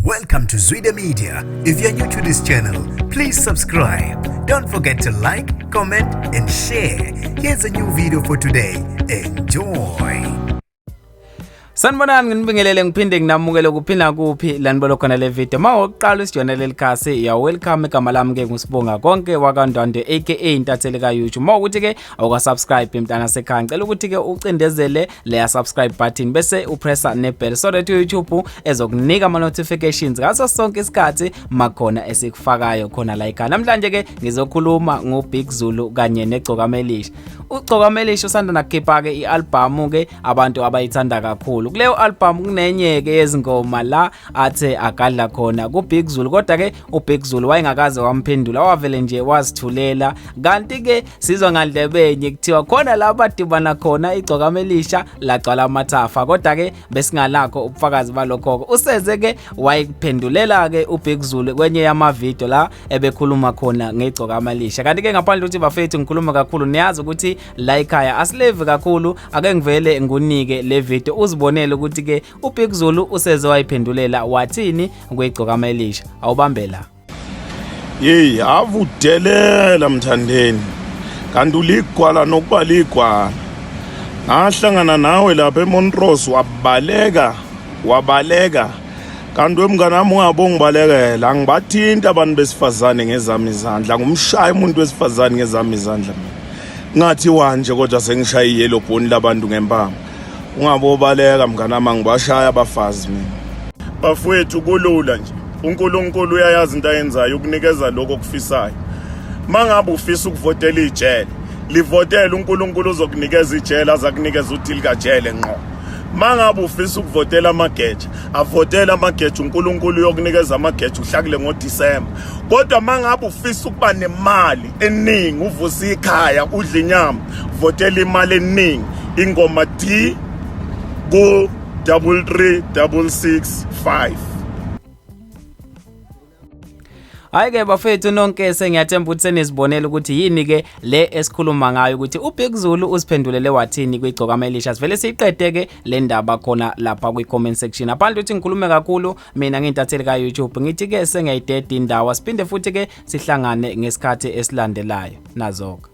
Welcome to Zwida Media. If you're new to this channel, please subscribe. Don't forget to like, comment, and share. Here's a new video for today. Enjoy. Sanibonani, nginibingelele ngiphinde nginamukele kuphinda kuphi la nibona khona le video. Uma uqala usijoyina leli khasi, ya welcome. Igama lami ke nguSibonga Konke wakaNdwandwe, aka intatheli ka YouTube. Uma ukuthi ke awuka subscribe, mntana sekhaya, ngicela ukuthi ke ucindezele leya subscribe button bese upressa ne bell so that YouTube ezokunika ama notifications ngaso sonke isikhathi makhona esikufakayo khona la ekhaya. Namhlanje ke ngizokhuluma ngo Big Zulu kanye neGcokama Elisha. UGcokama Elisha usanda nakukhipha ke ialbum ke abantu abayithanda kakhulu. Kuleyo album kunenye ke yezingoma la athe agadla khona ku Big Zulu, kodwa ke uBig Zulu wayengakaze wamphendula, wavele nje wazithulela. Kanti ke sizwa ngandlebenye kuthiwa khona la badibana khona, iGcokama Elisha lagcwala amathafa, kodwa ke besingalakho ubufakazi balokho. Useze ke wayiphendulela ke uBig Zulu kwenye yama video la ebekhuluma khona ngeGcokama Elisha. Kanti ke ngaphandle ukuthi bafethu ngikhuluma kakhulu, niyazi ukuthi la ekhaya asilevi kakhulu, ake ngivele ngunike le video uzibonele ukuthi ke uBig Zulu useze wayiphendulela wathini kweGcokama Elisha. Awubambe la. Yeyi, avudelela Mthandeni, kanti uligwala nokuba ligwala. Ngahlangana nawe lapha eMontrose, wabaleka, wabaleka. Kanti wemngane wami, ungabe ungibalekela. Angibathinti abantu besifazane ngezami izandla, ngumshaya umuntu wesifazane ngezami izandla mina. Ngathi wanje kodwa sengishaya i-yellow bone labantu ngempama. Ungabe ubaleka, mngane wami, angibashaya abafazi mina. Bafowethu, kulula nje, uNkulunkulu uyayazi into ayenzayo ukunikeza lokho okufisayo. Mangabe ufisa ukuvotela ijele, livotele, uNkulunkulu uzokunikeza ijele, azakunikeza udili kajele ngqo. Mangabe ufisa ukuvotela amageja, avotele amageja, uNkulunkulu uyokunikeza amageja uhlakule ngoDisemba. Kodwa mangabe ufisa ukuba nemali eningi, uvusa ikhaya, udla inyama, votela imali eningi, ingoma D ku 33665. Hayi ke bafethu, nonke sengiyathemba ukuthi senizibonela ukuthi yini ke le esikhuluma ngayo, ukuthi uBig Zulu usiphendulele wathini kwiGcokama Elisha. Sivele siyiqede ke le ndaba khona lapha kwi comment section. Aphandle ukuthi ngikhulume kakhulu, mina ngiyintatheli ka YouTube, ngithi ke sengiyayideda indawo. Siphinde futhi ke sihlangane ngesikhathi esilandelayo. Nazoka.